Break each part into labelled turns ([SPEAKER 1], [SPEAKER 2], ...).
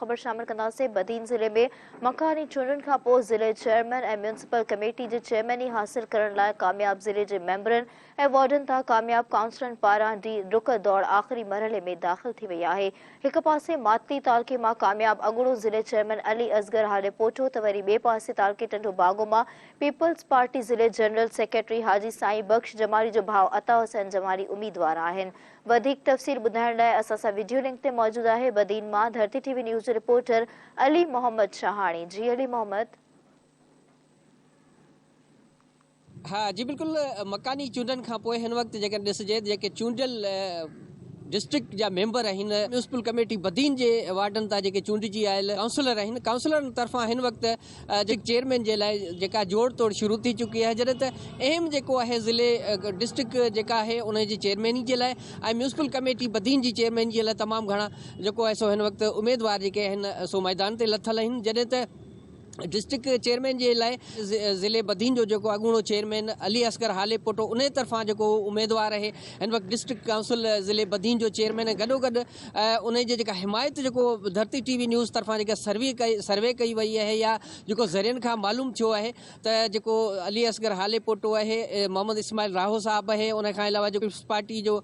[SPEAKER 1] خبر شامل ڪنداسين بدين ضلعي ۾ مڪاني چونڊن کانپوء ضلعي چيئرمين ۽ ميونسپل ڪميٽي جي چيئرميني حاصل ڪرڻ لاء ڪامياب ضلعي جي ميمبرن ۽ وارڊن تان ڪامياب ڪائونسلرن پاران ڊي ڊڪ دوڙ آخري مرحلي ۾ داخل ٿي وئي آهي هڪ پاسي ماتلي تعلقي مان ڪامياب اڳوڻو ضلعي چيئرمين علي اصغر هاليپوٽو ته وري ٻئي پاسي تعلقي ٽنڊو باگو مان پيپلز پارٽي ضلعي جنرل سيڪريٽري حاجي سائين بخش جمالي جو ڀاء عطا حسين جمالي اميدوار آهن. وڌيڪ تفصيل ٻڌائڻ لاء اسان سان وڊيو لنڪ تي موجود آهي بدين مان ڌرتي ٽي وي نيوز جو رپورٽر علي محمد شاهاڻي جي علي محمد.
[SPEAKER 2] ها جي بلڪل مڪاني چونڊن کان پوء هن وقت جيڪڏهن ڏسجي ته جيڪي چونڊيل ڊسٽرڪٽ جا ميمبر آهن ميونسپل ڪميٽي بدين جي وارڊن تان جيڪي چونڊجي آيل ڪائونسلر آهن ڪائونسلرن طرفان هن وقت جي چيئرمين جي لاء جيڪا جوڙ توڙ شروع ٿي چڪي آهي جڏهن ته اهم جيڪو آهي ضلعي ڊسٽرڪٽ جيڪا آهي ان جي چيئرميني جي لاء ۽ ميونسپل ڪميٽي بدين جي چيئرمين جي لاء تمام گهڻا جيڪو آهي سو هن وقت اميدوار جيڪي آهن سو ميدان تي لٿل آهن جڏهن ته ڊسٽرڪٽ چيئرمين جي لاء ضلعي بدين جو جيڪو اڳوڻو چيئرمين علي اصغر هاليپوٽو انهي طرفان جيڪو اميدوار آهي هن وقت ڊسٽرڪٽ ڪائونسل ضلعي بدين جو چيئرمين ۽ گڏوگڏ انهي جي جيڪا حمايت جيڪو ڌرتي ٽي وي نيوز طرفان جيڪا سروي ڪئي سروي ڪئي وئي آهي يا جيڪو ذريعن کان معلوم ٿيو آهي ته جيڪو علي اصغر هاليپوٽو آهي محمد اسماعيل راهو صاحب آهي ان کان علاوه جيڪو پيپلز پارٽي جو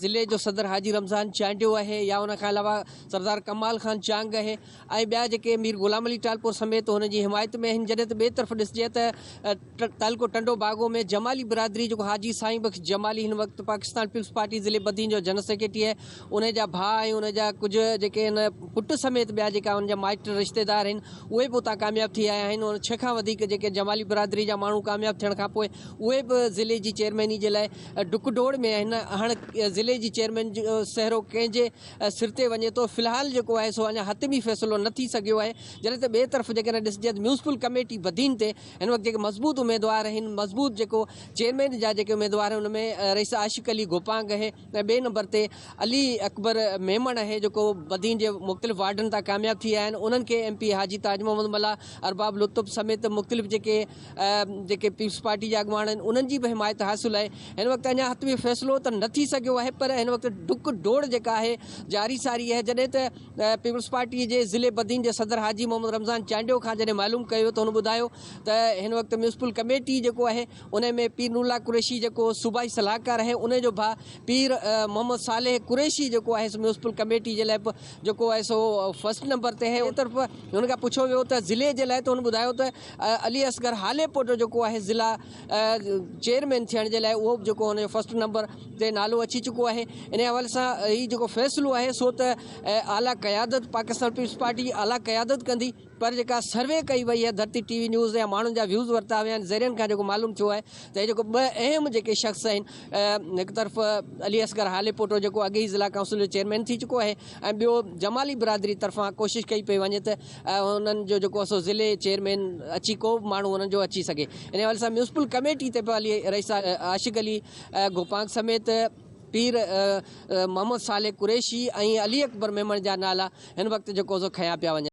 [SPEAKER 2] ضلعي جو صدر حاجي رمضان چانڊيو آهي يا ان کان علاوه سردار ڪمال خان چانگ آهي ۽ ٻيا جيڪي مير غلام علي ٽالپور سميت هن جي حمايت ۾ آهن جڏهن ته ٻئي طرف ڏسجي ته تعلقو ٽنڊو باگو ۾ جمالي برادري جيڪو حاجي سائين بخش جمالي هن وقت پاڪستان پيپلز پارٽي ضلعي بدين جو جنرل سيڪريٽري آهي ان جا ڀاء ۽ ان جا ڪجهه جيڪي هن پٽ سميت ٻيا جيڪا ان جا مائٽ رشتيدار آهن اهي به اتان ڪامياب ٿي آيا آهن ان ڇهه کان وڌيڪ جيڪي جمالي برادري جا ماڻهو ڪامياب ٿيڻ کان پوء اهي به ضلعي جي چيئرميني جي لاء ڊڪ ڊوڙ ۾ آهن هاڻ ضلعي جي چيئرمين جو سهرو ڪنهن جي سر تي وڃي ٿو. في الحال جيڪو آهي سو اڃا حتمي فيصلو نه ٿي سگهيو آهي. جڏهن ته ٻئي طرف جيڪڏهن ڏسجي ته ميونسپل ڪميٽي بدين تي هن وقت جيڪي مضبوط اميدوار آهن مضبوط جيڪو چيئرمين جا جيڪي اميدوار آهن ان ۾ رئيس عاشق علي گوپانگ آهي ۽ ٻئي نمبر تي علي اڪبر ميمڻ آهي جيڪو بدين جي مختلف وارڊن تان ڪامياب ٿي آيا آهن انهن کي ايم پي اي حاجي تاج محمد ملاح ارباب لطف سميت مختلف جيڪي جيڪي پيپلز پارٽي جا اڳواڻ آهن انهن جي به حمايت حاصل آهي هن وقت اڃا حتمي فيصلو ته نه ٿي سگهيو آهي پر هن وقت ڊڪ ڊوڙ جيڪا آهي جاري ساري آهي جڏهن ته پيپلز پارٽي جي ضلعي بدين جي صدر حاجي محمد رمضان چانڊيو کان جڏهن معلوم ڪيو ويو ته هن ٻڌايو ته هن وقت ميونسپل ڪميٽي جيڪو آهي ان ۾ پير نورالله قريشي جيڪو صوبائي صلاحڪار آهي ان جو ڀاء پير محمد صالح قريشي جيڪو آهي سو ميونسپل ڪميٽي جي لاء به جيڪو آهي سو فرسٽ نمبر تي آهي طرف هن کان پڇيو ويو ته ضلعي جي لاء ته هن ٻڌايو ته علي اصغر هاليپوٽو جيڪو آهي ضلع چيئرمين ٿيڻ جي لاء اهو به جيڪو هن جو فرسٽ نمبر تي نالو اچي چڪو آهي انهي حوالي سان هي جيڪو فيصلو آهي سو ته اعليٰ قيادت پاڪستان پيپلز پارٽي جي اعليٰ قيادت ڪندي پر جيڪا سروي ڪئي وئي آهي ڌرتي ٽي وي نيوز يا ماڻهن جا ويوز ورتا ويا آهن ذريعن کان جيڪو معلوم ٿيو آهي ته هي جيڪو ٻه اهم جيڪي شخص آهن هڪ طرف علي اصغر هاليپوٽو جيڪو اڳي ئي ضلع ڪائونسل جو چيئرمين ٿي چڪو آهي ۽ ٻيو جمالي برادري طرفان ڪوشش ڪئي پئي وڃي ته انهن جو جيڪو سو ضلعي چيئرمين اچي ڪو به ماڻهو انهن جو اچي سگهي انهي حوالي سان ميونسپل ڪميٽي تي به علي رئيس عاشق علي گوپانگ سميت پير محمد صالح قريشي ۽ علي اڪبر ميمڻ جا نالا هن وقت جيڪو سو کنيا پيا وڃن.